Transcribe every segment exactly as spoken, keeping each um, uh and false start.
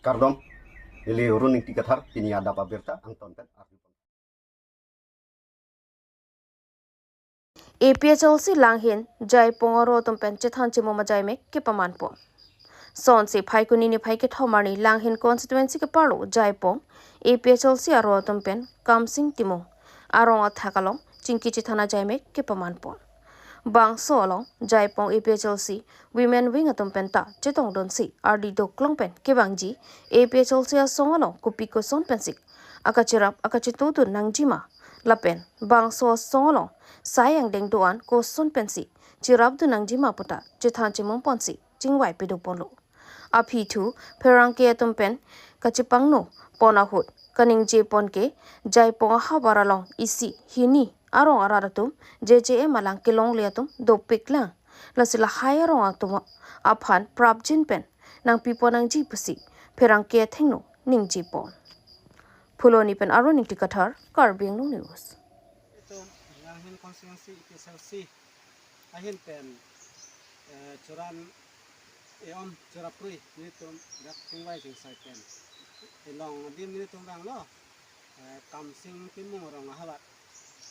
Kardom, neli Roningti Kathar, pini adap abirta angton pen arju. A P H L C Langhin Jaipong aro atum pen chethan chimum ajaimek kepamanpon. Sonsi Phaikuni niphai kethom arni Langhin constituency keparlo Jaipong A P H L C aro atum pen Kamsing Timung arong athak along chingki chethan ajaimek kepamanpon. Bangso along Jaipong A P H L C Women Wing atum pen ta chetongdunsi ardi doklong pen kevangji A P H L C asong along kopi koson pensi akachirap akachetongdun nangjima lapen bangso asong along sai angdeng do-an koson pensi chirapdun nangjima puta chethan chimumponsi chingvai pedoponlo. Aphi thu pherangke atum pen kachepangno pon ahut kaningjepon ke Jaipong ahavar along isi hini arong arat atum J J M alang kelongle atum dopiklang. Lasi lahai arong atum aphan prapjin pen nangpipon nangji pusi pherangke athengno ningjepon. Phuloni pen Roningti Kathar, Karbi Anglong News. Itum Langhin constituency A P H L C ahin pen, eh, churan eom churaprui nelitum dak chingvai chingsai pen, elong adim nelitum vanglo, eh, Kamsing Timung arong ahavar.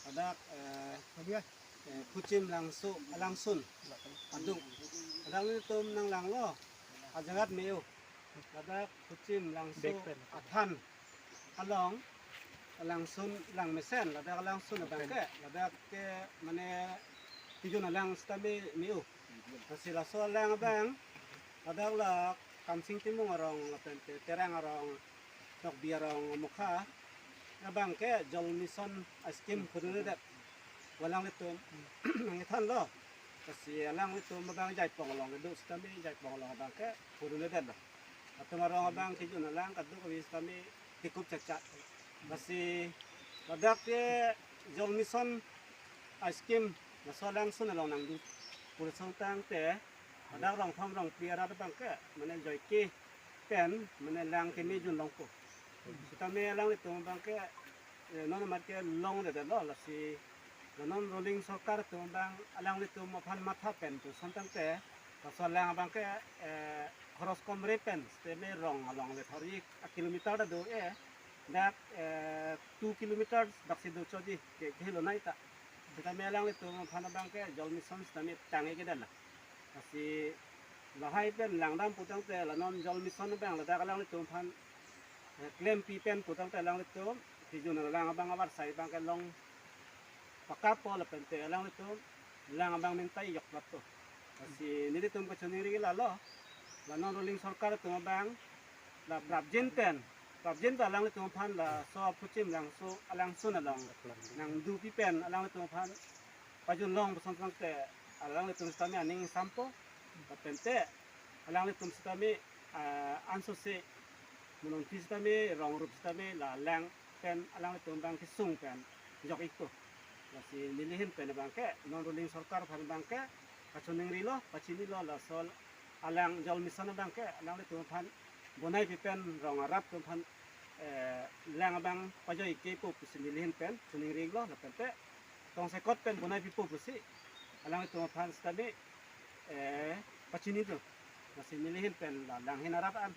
Ladak, eh, eh, Phuchim Langso alangsun adung. Ladak nelitum nanglanglo, ajagat me-o. Ladak Phuchim Langso athan along alangsun lang mesen, ladak alangsun abang ke, ladak ke mane kejun alang sitame me-o. Lasi laso alang abang, ladak la Kamsing Timung arong lapen te Terang arong, Tokbi arong amokha abang ke Jal Mission a-scheme pudundedet. Alanglitum nangthanlo. Lasi alanglitum abang Jaipong along kedo sitame Jaipong along abang ke pudundedetlo. Atum arong abang kejun alang kadokave sitame tikup chakchak. Lasi ladak ke Jal Mission a-scheme laso alangsun along nangdu pulsong tangte, ladak Rongthom Rongphli arat abang ke mane joike pen mane lang keme junlongpo. Sitame alanglitum abang ke, eh, non amat ke longledetlo, lasi la non ruling sorkar atum abang alanglitum aphan matha pen puson tangte, laso alang abang ke, eh, khoros komre pen sitame rong along le thori a-kilometer ta do-e, dak, eh, two kilometers daksi do choji ke, kehelo nai ta. Sitame alanglitum aphan abang ke Jal Mission sitame tangke kedala. Lasi lahai pen langdam putangte la non Jal Mission abang ladak alanglitum aphan, eh, klempi pen putangte alanglitum kejun alang abang avarsai abang ke long pakappo lapen te alanglitum lang abang mentai yok plato. Lasi nelitum kachiningri lalo, la non ruling sorkar atum abang la prapjin pen, prapjin ta alanglitum aphan laso Phuchim Langso alangsun along nangdupi pen alanglitum aphan pajunlong puson tangte alanglitum sitame aning sampo, lapen te alanglitum sitame, ah, ansose, monongpi sitame, rong rup sitame, la lang pen alanglitum abang kesung pen jok ikpo. Lasi nelihin pen abang ke non ruling sorkar aphan abang ke kachiningrilo, pachinilo, laso alang Jal Mission abang ke alanglitum aphan bonai pipen rong arat atum aphan, eh, lang abang pajoi kepo pusi nelihin pen chiningrilo, lapen te tongsekot pen bonai pipo pusi alanglitum aphan sitame, eh, pachinilo. Lasi nelihin pen la Langhin arat an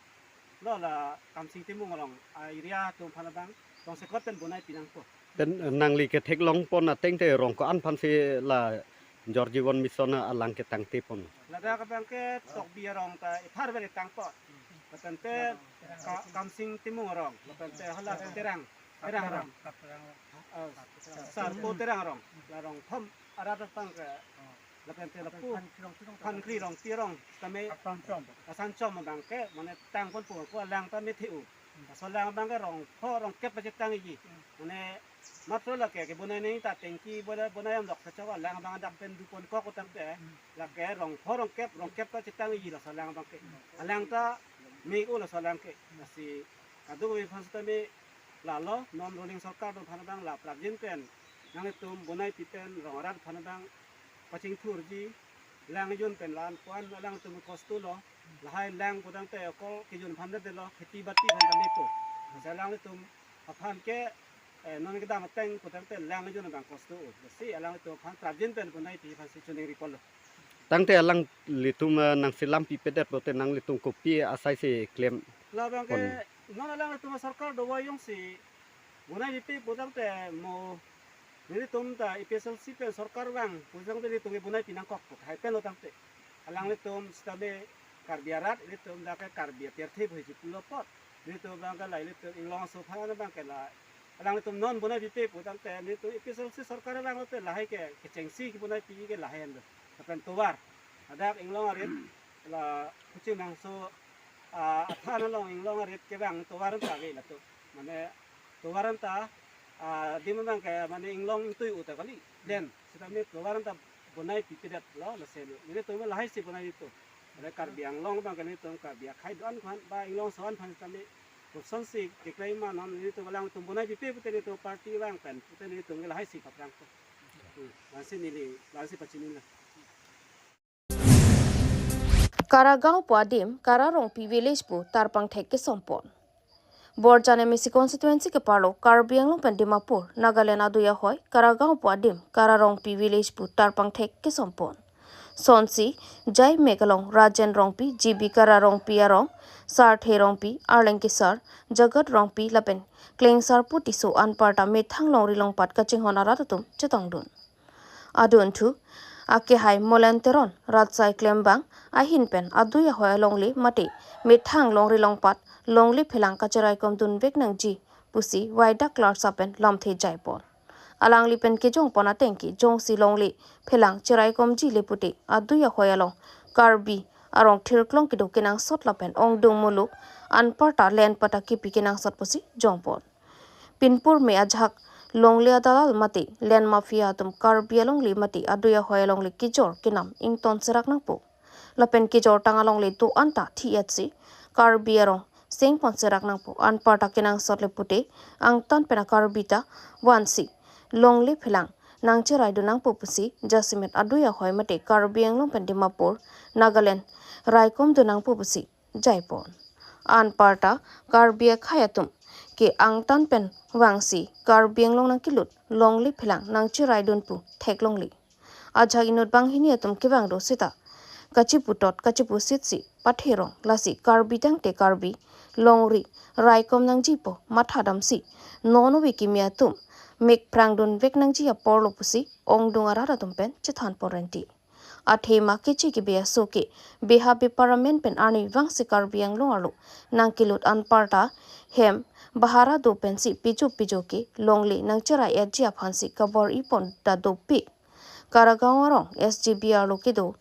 lo la Kamsing Timung arong a-area atum aphan abang tongsekot pen bonai pinangpo. Pen, eh, nangli ketheklongpon ateng te rong ko-an aphansi la Jal Jeevan Mission alang ketangtepon? Ladak abang ke Tokbi arong ta ithar veri tangpo. Lapen te Ka-, Kamsing Timung arong, lapen te hala Terang, Terang arong. Ah, Sarpo Terang arong. La Rongthom arat abang ke, lapen te lapu Phankri Rongpi arong tame Asanchom abang ke mane tangponpo, ko alang tame the-o. Laso alang abang ke rong pho rong kep pachetangji. Mane matro lake kebonai nangji ta tengki bonai, bonai amlok sachok alang abang adak pen duponkok putangte, lake rong pho rong kep, rong kep ta chetangji laso alang abang ke. Alang ta me-o laso alang ke. Lasi kadokave aphan sitame lalo non ruling sorkar atum aphan abang la prapjin pen nanglitum bonai pipen rong arat aphan abang pachingthurji, lang jun pen la-an ko-an alangtum kosto lo, lahai lang putangte okol kejun aphan det lo, kheti bati aphan ta nepo. Lasi alanglitum aphan ke, eh, non kedam ateng putangte lang jun abang kosto-o. Lasi alanglitum aphan prapjin pen bonai pi aphansi chiningripon lo. Tangte alanglitum, eh, nangselam pipedet pulote nanglitum kopi asai si klem? Labang ke, pon, non alanglitum sorkar dovai jongsi bonai pipe pu tangte mo nelitum ta A P H L C pen sorkar vang pu tangte nelitum ke bonai pi nangkok pu hai pen lo tangte. Alanglitum sitame Karbi arat, ilitum dak ke Karbi apirthe pusi pulo apot. Ilitum abang ke la, ilitum inglong aso aphan abang ke la, alanglitum non bonai pipe pu tangte nelitum A P H L C sorkar vang lote lahai ke kechengsi kebonai pi ke lahai an do. Lapen tovar, ladak inglong arit, la Khuching Nangso, ah, athan along inglong arit kevang tovar anta ave latum. Mane tovar anta, ah, adim abang ke mane inglong ingtui u ta kali. Then sitame tovar anta bonai pipedet lo, lasi nelitum lahai si bonai pipo. Ore Karbi Anglong abang ke nelitum Karbi akhei do-an aphan ba inglong aso an aphan sitame kosonsi keklem ma, non nelitum alangtum bonai pipe pute nelitum party vang pen pute nelitum lahai si kaprang po. Hmm, lasi neli, lasi pachini lo. Karagaon pu adim, Kararongpi village pu tarpangthek kesompon. Borjan M A C constituency keparlo Karbi Anglong pen Dimapur, Nagaland adui ahoi, Karagaon pu adim, Kararongpi village pu tarpangthek kesompon. Sonsi, jai mek along Rajen Rongpi, G B Kararongpi arong, Sarthe Rongpi, Arleng Kesar, Jagat Rongpi lapen Klengsar pu Tisso anparta methang longri longpat kachinghon arat atum chetongdun. Adunthu, akehai Molen Teron, rat asai klembang, ahin pen adui ahoi alongle mate methang longri longpat, longle phelang kachiraikom dunvek nangji pusi Waidak Larsa pen lamthe jaipon. Alangli pen kejongpon ateng ke jongsi longle phelang chiraikomji le pute adui ahoi along Karbi arong thirklong kedo kenangsot lapen ongdung muluk anparta land patta kipi kenangsot pusi jongpon. Pinpur me ajahak longle adalal mate land mafia atum Karbi alongle mate adui ahoi alongle kejor kenam ington serak nangpo. Lapen kejor tang alongle do-an ta thi-etsi Karbi arong sengpon serak nangpo, anparta kenangsot le pute angtan pen a-Karbi ta vansi longle phelang nangchiraidun nangpo pusi jasemet adui ahoi mate Karbi Anglong pen Dimapur, Nagaland raikomdun nangpo pusi jaipon. Anparta Karbi akhei atum ke angtan pen vangsi Karbi Anglong nangkelut longle phelang nangchiraidun pu theklongle. Ajahak inut banghini atum kevang do seta kachiputot kachipusitsi patherong, lasi Karbi tangte Karbi longri raikom nangjipo mathadamsi non ove kimi atum mek phrangdunvek nangji apor lo pusi ongdung arat atum pen chethanpon renti. Athema keche kebe aso ke beha bepar amen pen arnivang si Karbi Anglong arlo nangkelut anparta hem bahara do pensi pijo pijo ke longle nangchirai-etji aphansi kabor-ipon ta dopik. Karagaon arong S G B arlo kedo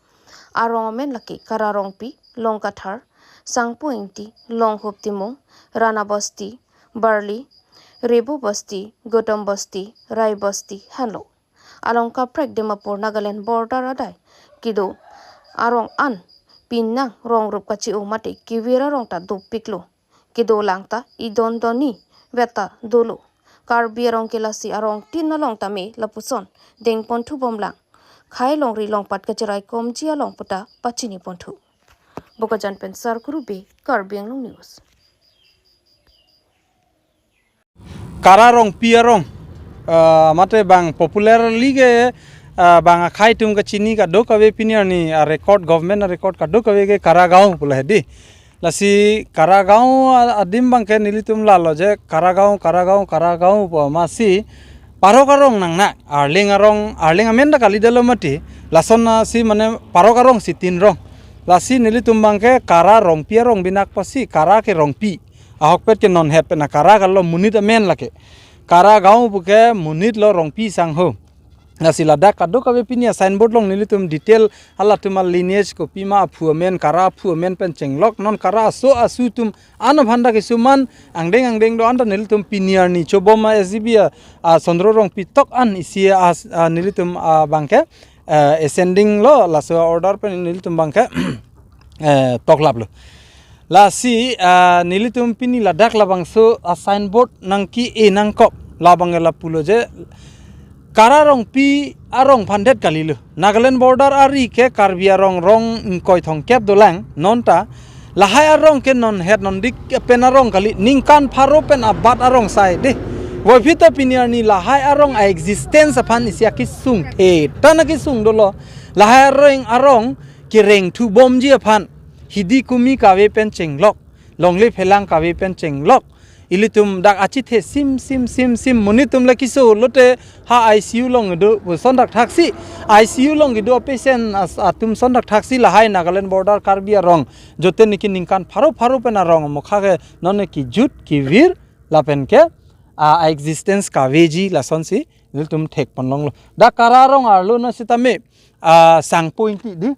arong amen lake Kararongpi, Longkathar, Sangpu Ingti, Longhup Timung, Rana Basti, Barli, Rebu Basti, Gautam Basti, Rai Basti henlo. Along kaprek Dimapur Nagaland border adai kedo arong an penang rongrup kachi-o mate kevir arong ta dopiklo. Kedolang ta idon donni veta dolo. Karbi arong ke lasi arong tin along tame lapuson dengpon thubomlang. Khei longri longpat kachiraikomji along puta pachiniponthu. Bokajan pen Sarkuru Bey, Karbi Anglong News. Kararongpi arong, ah, mate bang popularly ke, ah, bang akhei atum kachini kadokave pini arni a-record, government a-record kadokave ke Karagaon pulo hedi. Lasi Karagaon a-, adim abang ke nelitum lalo je Karagaon, Karagaon, Karagaon pu amatsi parok arong nangnak, Arleng arong, Arleng amen ta kalidetlo mati, lason asi mane parok arong si tin rong. Lasi nelitum abang ke Kararongpi arong binakpo si Kara ke Rongpi. Ahokpet ke non het pen a-Kara kalo, monit amen lake. Karagaon pu ke monit lo, Rongpi sangho. Lasi ladak kadokave pini a-signboard along nelitum detail halatum a-lineage kopima aphu amen, Kara aphu amen pen chenglok, non Kara aso asu atum an aphan ta kisuman angdeng angdeng do-an ta nelitum pini arni chobom a-S G B a, a Sondro Rongpi tok an isi a, a nelitum abang ke, eh, ascending lo, laso order pen nelitum abang ke, eh, toklaplo. Lasi, ah, nelitum pini ladak labangso a-signboard nangke-e nangkok, labang ke lapulo je Kararongpi arong aphan det kalilo. Nagaland border ari ke Karbi arong rong ingkoi thomkep dolang, non ta lahai arong ke non het non dik pen arong kali, ningkan pharo pen abat arong sai dei. Puvoiphit ta pini arni lahai arong a-existence aphan isi akesung the. Tan akesung dolo. Lahai arong, arong kereng thubomji aphan. Hidi kumi kave pen chenglok. Longle phelang kave pen chenglok. Ilitum dak achethe sim, sim, sim, sim. Monit atum le keso lote ha I C U along do. Puson dak thaksi. I C U along do patient as-, atum son dak thaksi lahai Nagaland border Karbi arong. Jote niki ningkan pharo pharo pen arong mokha ke non kejut kevir lapen ke a, a-existence kaveji lasonsi nelitum thekpon longlo. Dak Kara arong arlo no sitame, a, Sangpo Ingti di.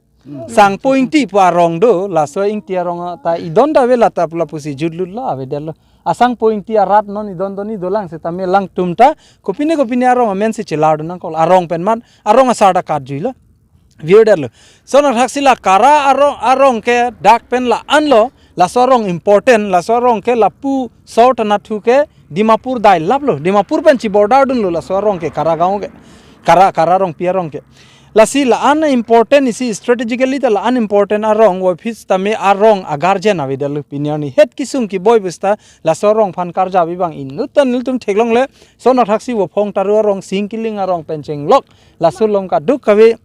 Sangpo Ingti pu arong do, laso Ingti arong ta idon ta ave lata pula pusi jutlutlo avedetlo. A Sangpo Ingti arat non idon doni dolang sitame alangtum ta kopine kopine arong amen si chelar do nangkok. Arong pen mat, arong asar ta katjuilo. Virdetlo. Son dak thaksi la Kara arong, arong ke dak pen la-anlo, laso arong important, laso arong ke lapu sor tana thu ke Dimapur dailaplo, Dimapur pen cheborder dunlo, laso arong ke Kara gaon ke, Kara, Kara Rongpi arong ke. Lasi la-an important isi strategically ta la-an important arong, puvoiphit tame arong a-guardian avedetlo pini arni. Het kesung keboi pusta, laso arong aphan karjap abang inut ta nelitum theklongle, son dak thaksi Vophong Taro arong, Singkiling arong pen chenglok, laso along kaduk kave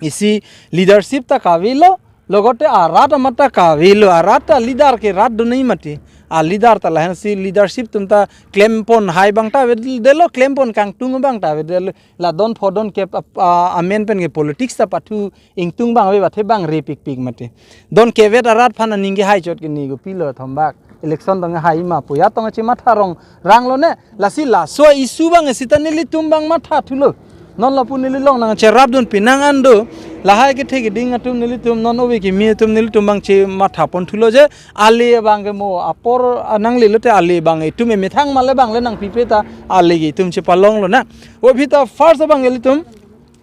isi leadership ta kavelo, logote arat amat ta kavelo, arat ta leader ke rat do nai mati. A leader ta lahensi leadership atum ta klempon hai abang ta avedetlo, klempon kangtung abang ta avedetlo, la don pho don kep ap-, a, amen pen ke politics ta pathu ingtung abang ave, bathe abang repikpik mati. Don kevet arat aphan aning kehai chot ke ni kopilo thombak. Election tong hai ma pu ya tong chematha rong ranglo ne. Lasi laso issue abang sita nelitum abang mathathulo. Non lapu neli along nangcherapdun pinang an do. Lahai kethe keding atum nelitum non ove kimi atum nelitum abang chemathaponthulo je. Ale abang ke mo apor anang le lote ale abang itum emethang male abang le nangpipe ta ale ke itum chepalonglo na. Puvoiphit ta first abang ke ilitum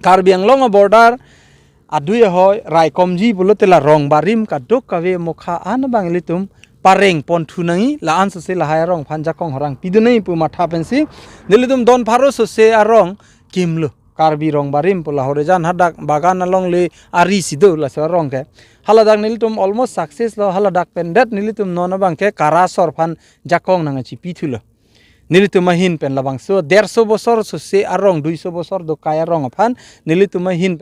Karbi Anglong a-border adui ahoi raikomji pulote la rong barim kaduk kave mokha an abang ilitum parengponthu nangji, la-an sose lahai arong aphan jakong horang pidun nangji pu matha pensi nelitum don pharo sose arong kimlo. Karbi rong barim pu la Horejan hadak bagan along le ari si do laso arong ke. Haladak nelitum almost success lo, haladak pendet nelitum non abang ke Kara sor aphan jakong nangchipithulo. Nelitum ahin pen labangso derso bosor sose arong, duiso bosor dokai arong aphan nelitum ahin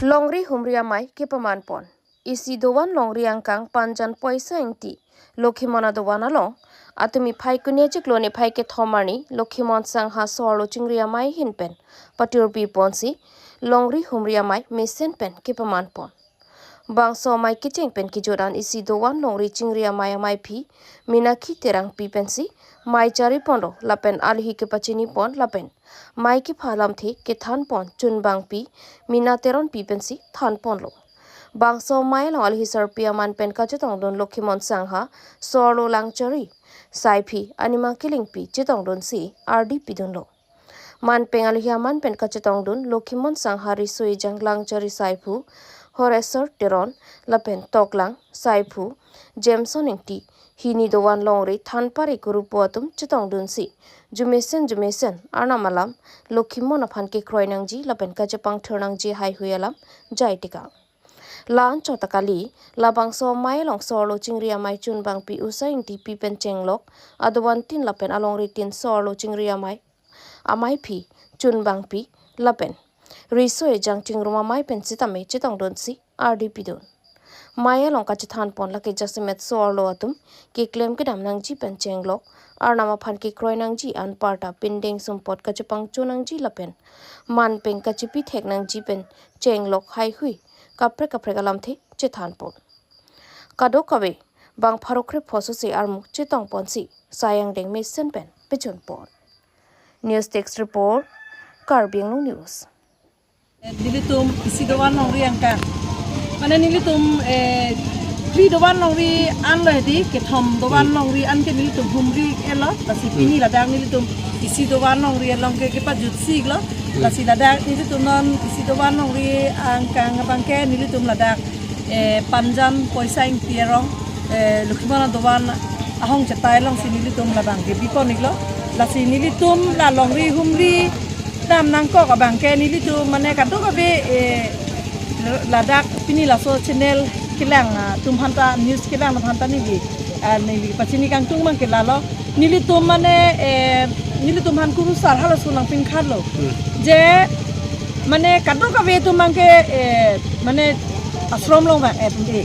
Longri humri amei kepamanpon. Isi dovan longri angkang Panjan Poisa Ingti, Lokhimon adovan along, atumi Phaikuni achiklo niphai kethom arni Lokhimon Sangha so-arlo chingri amei ahin pen paturpiponsi longri humri amei mesen pen kepamanpon. Bangso amei kecheng pen kejut an isi dovan longri chingri amei ameiphi Minakhi Terangpi pensi mei chariponlo lapen alohi kepachinipon lapen mei kepha alamthe kethanpon chunbangpi Mina Teronpi pensi thanponlo. Bangso amei along alohi sarpi aman pen kachetongdun Lokhimon Sangha so-arlo Langchari Saiphi Anima Killingpi chetongdunsi ardi pidunlo. Man peng alohi aman pen kachetongdun Lokhimon Sangha Riso Ejang Langchari Saiphu Horesor Teron lapen Toklang Saiphu Jameson Ingti, hini dovan longri thanpari kurupo atum chetongdunsi jumesen jumesen Arnam alam Lokhimon aphan kekroi nangji lapen kachepangthur nangji haihui alam jai tekang. La-an chot ta kali, labangso amei along so-arlo chingri amei chunbangpi Usa Ingtipi pen chenglok adovan tin lapen alongri tin so-arlo chingri amei ameiphi chunbangpi lapen Riso Ejang chingrum amei pen sitame chetongdunsi ardi pidun. Mei along kachethanpon lake jasemet so-arlo atum keklem kedam nangji pen chenglok, Arnam aphan kekroi nangji anparta pindeng sumpot kachepangcho nangji lapen man peng kachepi thek nangji pen chenglok haihui kaprek kaprek alamthe chethanpon. Kadokave bang pharo krepho sose armu chetongponsi sai angdeng mesen pen pechunpon. News Desk Report, Karbi Anglong News. Nelitum isi dovan longri angkang. Mane nelitum, eh, phli dovan longri anlo hedi, kethom dovan longri anke nelitum humri elo, lasi pini ladak nelitum isi dovan longri along ke kepajutsi lo, lasi ladak nelitum non isi dovan longri angkang abangke nelitum ladak eh, Panjan Poisa Ingti arong, eh, Lokhimon adovan ahong chetai alongsi nelitum labang ke bipon iklo. Lasi nelitum la longri humri dam nangkok abangke nelitum mane kadokave, eh, ladak pini laso channel kelang, ah, atum aphanta news kelang aphanta neli, ah, neli pachini kangtung abangke lalo. Nelitum mane, eh, nelitum aphan kurusar halaso nangpinkhatlo. Hmm. Je mane kadokave atum abangke, eh, mane ashram along vang-et un-e.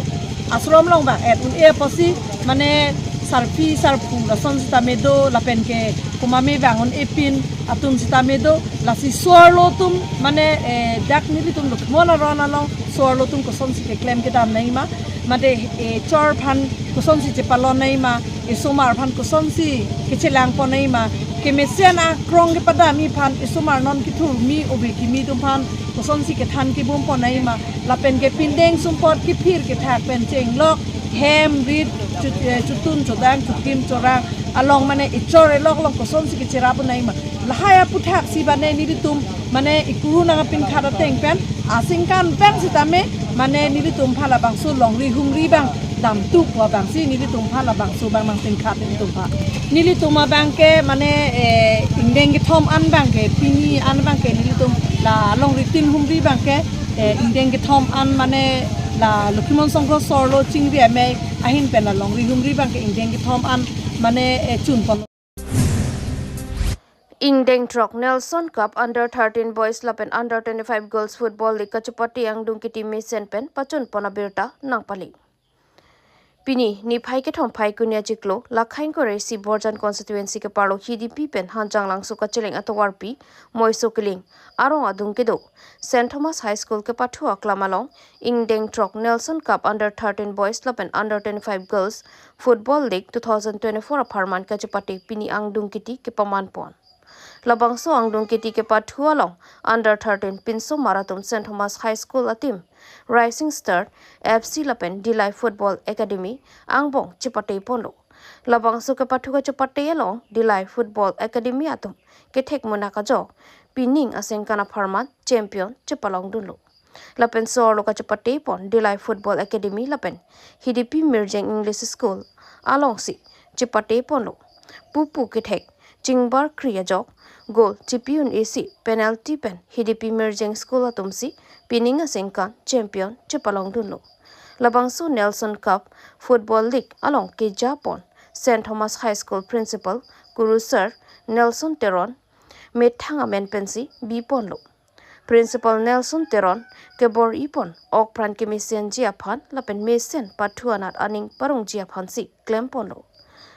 Ashram along vang-et un-e apotsi mane sarpi sarpo lason sitame do lapen ke komatme vang un-e pin atum sitame do, lasi so-arlo atum mane, eh, dak nelitum Lokhimon aron along so-arlo atum kosonsi keklem kedam nangji ma, mate, eh, chor aphan kosonsi chepalon nangji ma, esomar aphan kosonsi kechelang pon nangji ma, kemesen akrong kepadamji aphan, esomar non kethurmi ove kimi atum aphan kosonsi kethan kebom pon nangji ma, lapen ke pindeng sumpot kephir kethak pen chenglok hem rit chu-, eh, chutun chodang chukim chorang along mane echor elok along kosonsi kecherap nangji ma, lahai aputhaksi mane nelitum mane ikuru nangpinkhat ateng pen aningkan pen sitame mane nelitum aphan labangso longri humri abang damtupo abangsi nelitum aphan labangso abang nangpinkhat nelitum aphan. Nelitum abangke mane, eh, ingdeng kethom an abangke pini an abangke nelitum la longri tin humri abangke, eh, ingdeng kethom an mane la Lokhimon Songkro so-arlo chingri amei ahin pen la longri humri abangke ingdeng kethom an mane, eh, chun pon. Ingdeng throk Nelson Cup Under thirteen Boys lapen Under twenty-five Girls Football League kachepate angdeng kiti mesen pen pachun pon abirta nangpali. Pini niphai kethom Phaikuni achiklo, lakhai ingkoi ra isi Borjan constituency keparlo Hidipi pen Hanjanglangso kacheleng atovarpi Moiso Killing arong adung kedo Saint Thomas High School kepathu aklam along ingdeng throk Nelson Cup Under thirteen Boys lapen Under twenty-five Girls Football League two thousand twenty-four apharman kachepate pini angdeng kiti kepaman pon. Labangso angdeng kiti kepathu along Under thirteen pinsomar atum Saint Thomas High School a-team, Rising Star F C lapen Dillai Football Academy angbong chepate ponlo. Labangso kepathu kachepate along Dillai Football Academy atum kethek munak ajok pining aningkan apharman champion chepalongdunlo. Lapen so-arlo kachepate pon Dillai Football Academy lapen Hidipi Mirjeng English School alongsi chepate ponlo. Pupu kethek chingbar kri ajok goal chipi un-esi penalty pen Hidipi Mirjeng School atumsi pining aningkan champion chepalongdunlo. Labangso Nelson Cup Football League along keja pon Saint Thomas High School Principal Kurusar Nelson Teron methang amen pensi bi ponlo. Principal Nelson Teron kebor-i pon okpran kemesenji aphan lapen mesen pathu anat aning parongji aphansi klem ponlo.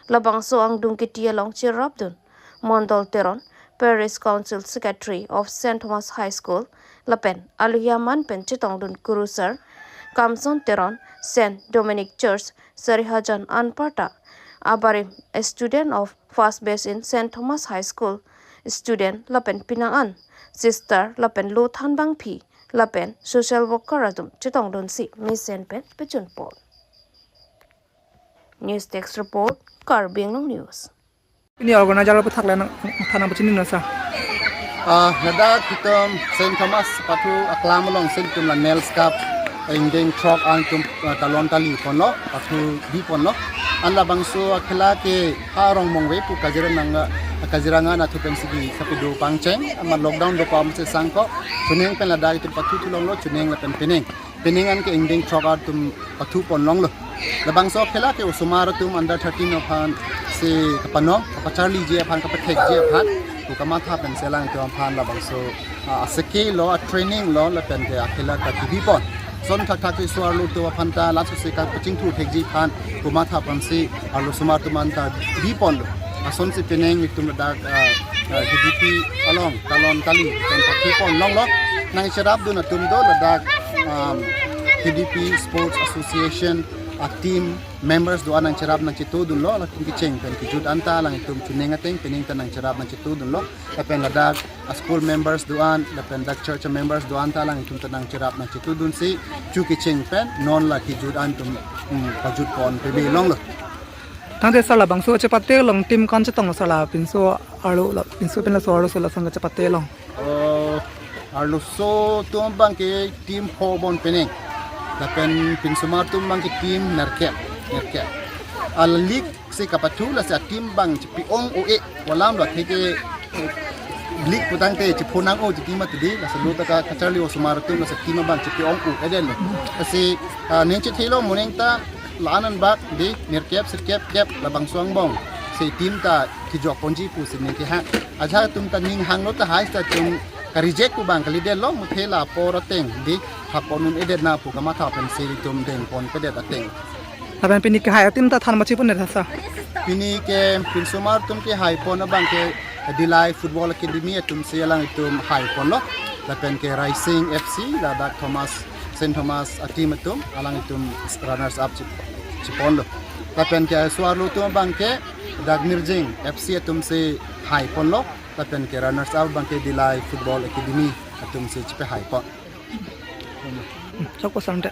Labangso angdeng kiti along cherapdun Mondol Teron, Parish Council Secretary of Saint Thomas High School, lapen alohi aman pen chetongdun Kurusar Kamson Teron, Saint Dominic Church, Sarihajan anparta abarim, a student of first batch in Saint Thomas High School, student lapen pinang an sister lapen lothan bangphi lapen social worker atum chetongdunsi mesen pen pachun pon. News Desk Report, Karbi Anglong News. Pini organizer aputhak le nang thana pachini nasa. Ah, ladak itum Saint Thomas pathu aklam alongsi itum la Nels Cup ingdeng throk an itum, ah, talon tali ponlo, pathu bi ponlo. An labangso akhela ke ha Rongmongve pu Kaziranga, Kaziranga anatthu pensi bi sapido pangcheng, amat lockdown do pam se sangko, chuning pen ladak itum pathu thulonglo, chuning lapen pining. Pining an ke ingdeng throk atum pathu ponlonglo. Labangso akhela ke osomar atum under thirteen aphansi kapanong, kapacharliji aphan, kapathekji aphan, pu kamatha pensi alanglitum aphan labangso, ah, aseke lo, a-training lo, lapen ke akhela kachibi pon. Lason thakthak si so-arlo atum aphanta, laso si kapachingthur thekji aphan, pu matha pensi arlo osomar atum anta bi ponlo. Lasonsi pining itum ladak, ah, ah, Hidipi along talon tali pen pathu ponlonglo. Nangcherapdun atum do ladak, um, Hidipi Sports Association a-team members do-an nangcherap nangchetudunlo, latum kecheng pen kejut anta alanglitum chuning ateng pining ta nangcherap nangchetudunlo. Lapen ladak a-school members do-an, lapen dak church members do-an ta alanglitum ta nangcherap nangchetudunsi, chu kecheng pen non la kejut an atum, um, pajut pon pebe longlo. Tangte sir labangso chepate along team ko-an chetong sir la pinso arlo la pinso pen laso arloso lason kachepate along? Oh, arloso atum abangke team pho bon pining. Lapen pinsomar atum abangke team nerkep, nerkep. A-league si kapathu lasi a-team abang chipi-ong un-e, alam lo atheke league pu tangte chipho nang-o team atidi, lasi lo ta ka, kacharli osomar atum lasi team abang chipi-ong un-edetlo. Lasi, ah, ning chethelo moning ta la-an anbak di nerkep sirkep kep labangso angbong Si team ta kejok ponji pusi ning kehang. Ajahak atum ta ning hanglo tahai seta itum ka-reject pu abang kalidetlo, muthe la apor ateng dei hap pon un-edet nang pu kamatha pensi itum dengponpedet ateng. Lapen pini kehai a-team ta than machi pon det hasa. Pini ke pinsomar atum kehai pon abang ke Dillai Football Academy atumsi alanglitum hai ponlo. Lapen ke Raising F C, ladak Thomas, Saint Thomas a-team atum, alanglitum runners up chip, chiponlo. Lapen ke aso arlo atum abang ke dak Mirjing F C atumsi hai ponlo. Lapen ke runners up abang ke Dillai Football Academy atumsi chipehai pon. Chok pasang de.